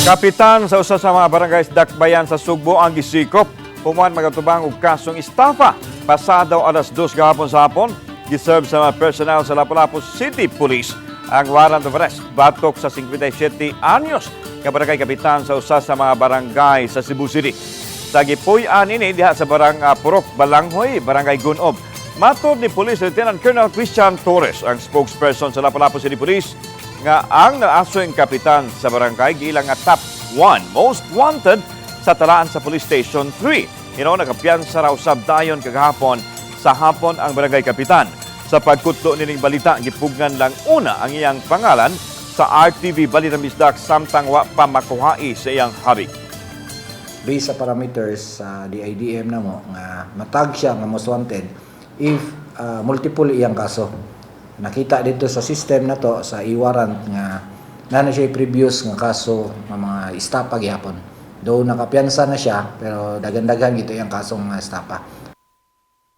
Kapitan sa usa sa mga barangay sa Dakbayan sa Sugbo ang gisikop human magatubang og kasong estafa. Pasado 2:00 gahapon sa hapon, giserve sa mga personnel sa Lapu-Lapu City Police ang warrant of arrest batok sa 57 anyos nga barangay kapitan sa usa sa mga barangay sa Cebu City. Sa gipuy-an ini diha sa Purok Balanghoy, Barangay Gunob. Matod ni Police Lieutenant Colonel Christian Torres, ang spokesperson sa Lapu-Lapu City Police, nga ang naasoing kapitan sa barangay giila nga top 1 most wanted sa talaan sa Police Station 3. Hinoon nakapiyansa raw usab dayon kagahapon sa hapon ang barangay kapitan. Sa pagkutlo nining balita, gipugnan lang una ang iyang pangalan sa RTV Balita Bisdak samtang wa pa makuhai sa iyang habig. Based sa parameters sa DIDM namo nga matag siya nga most wanted if multiple iyang kaso. Nakita dito sa system na to sa e-warrant nga naa na siya previous nga kaso nga mga estapa gihapon. Though nakapiyansa na siya, pero daghan-daghan gito iyang kaso nga estapa.